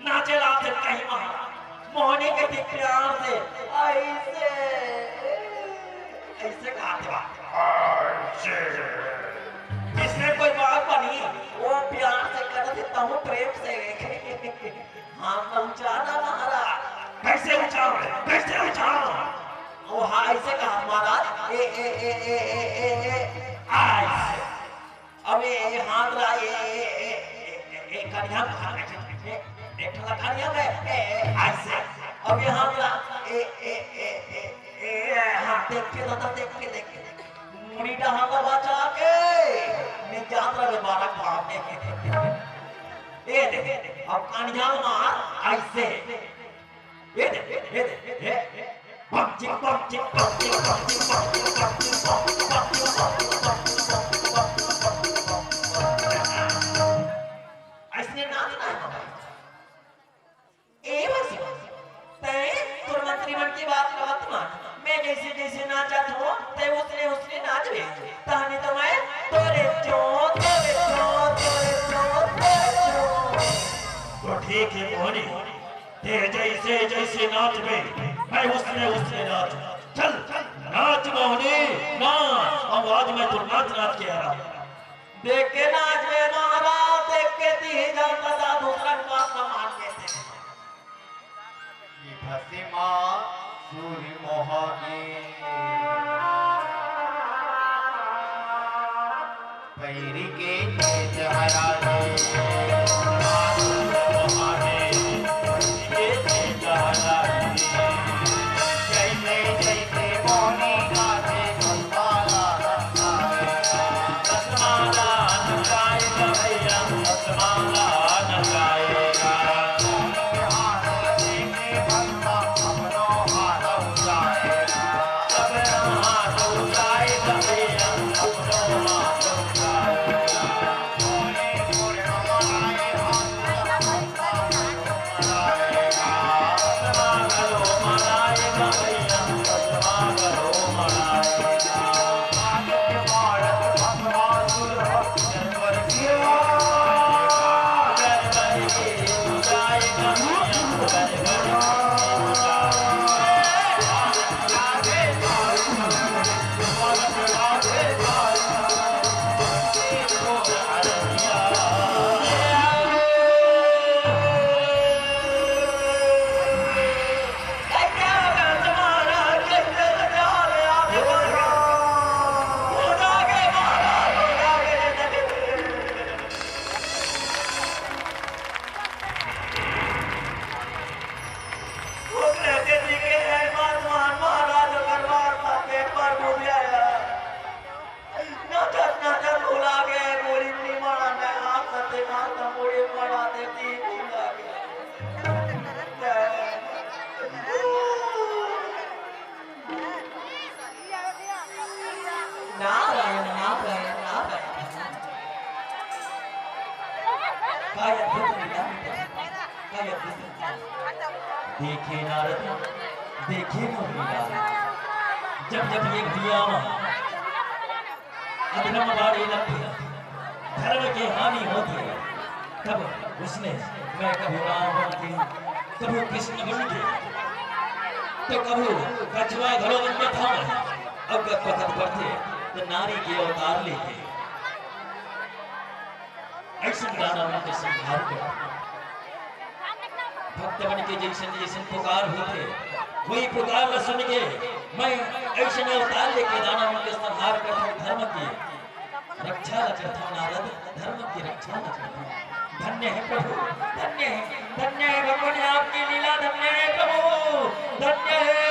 नाचे ला थे कहीं महाराज। मोहनी के थी प्यार से, ऐसे, ऐसे गाते बात। ऐसे। इसमें कोई बात बनी, वो प्यार से करत हे, तहूँ प्रेम से। हाँ, ऊंचा ना महाराज। कैसे ऊंचा? कैसे ऊंचा? वो हाँ, ऐसे कहा महाराज, ए, ए, ए, ऐसे। अब ये, ये हाथ ला, ये, ये, ये, ये, ये, ये करिया में हाथ रखे, ये, ये ठला करिया में, ये, ये, ऐसे। अब ये हाथ ला, ये, ये, ये, ये, ये, ये, हाँ, देख के दादा, देख के, देख के। मुड़ी डहा का बचा के, मैं जात रहे बारह पाँव के। ये देख, अब करिया मार, ऐसे। ये दे, ये दे, ये दे। बम चिक, बम चिक, बम चिक, बम चिक, बम चिक, बम चिक, बम चिक, बम चिक, बम चिक, बम चिक, बम चिक, बम चिक, बम चिक, बम चिक। अइसने नाचना हे बाबा। ए बस, तैं तोर मंत्री मन के बात ल मत मान। मैं जइसे जइसे नाचत हों, तैं उसने उसने नाचबे। तहने तो मैं तोरे चो, तोरे चो, तोरे चो, तोरे चो। तो ठीक हे मोहनी, तैं जइसे जइसे नाचबे, मैं उसने उसने नाच। चल, नाच मोहनी, नाच। अब आज मैं तो नाच नाच के आ रहा। देख के नाच बे महाराज, देख के तीही जन पता दूसरा के बात न मान के। ये भस्मा सुर मोहनी। पैरी के तेज हराए, आनंद मोहनी, पैरी के तेज हराए। जैसे जैसे मोहनी नाचे, भस्मा ला नचाए। भस्मा ला नचाए भैया, भस्मा ला नचाएगा। हाथ देके भस्मा अपनो नारायण, नारायण, नारायण। काय अद्भुत लीला, काय अद्भुत लीला। देखे नारद, देखे मोर लीला। जब जब ये भुइयां म अधर्म बाड़े लगथे, धर्म के हानि होथे, तब उसने मैं कभू राम बन के, कभू कृष्ण बन के, तो कभू कछुआ घलो बन के था मैं। अब जब बखत पड़थे, तो नारी के अवतार लेके अइसन दानव मन के संहार कर। भक्त मन के जइसन जइसन पुकार होथे, वही पुकार ला सुन के मैं अइसन अवतार लेके दानव मन के संहार करथंव, धर्म के रक्षा ला करथंव नारद, धर्म के रक्षा ला करथंव। धन्य हे प्रभु, धन्य हे, धन्य हे भगवान, आपकी लीला धन्य हे प्रभु, धन्य हे।